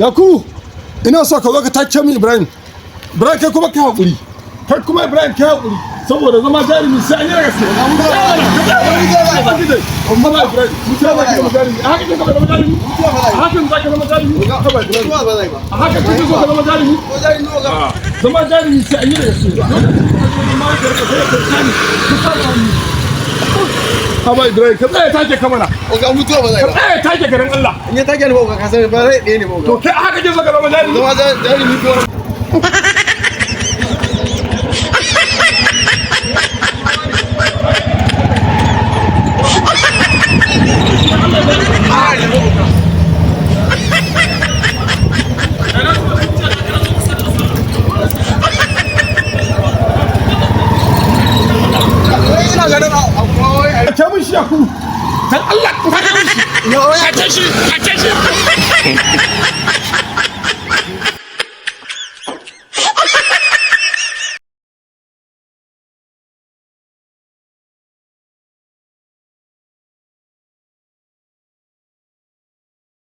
Yakubu, ina so ka zo ka take min Ibrahim. Ibrahim, kai kuma kai hakuri. Kai kuma Ibrahim, kai hakuri. Saboda zama jarumi sai an yi da gaske. Amma ba Ibrahim, mutuwa ba zama jarumi. A haka kake zama jarumi? A hakan za ka zama jarumi? Haba Ibrahim. Mutuwa ba zai ba. A haka kake so ka zama jarumi? Ko jarumi oga. Zama jarumi sai an yi da gaske. Lokacin da ka zo, Ibrahim, ka tsaya take ka mana. Oga, mutuwa ba zai Ka ba. tsaya take garin Allah. In ya take ni ba oga, ka sani ba rai ɗaya ne ba oga. To, kai a haka kake so ka zama jarumi? Zama jarumi ko.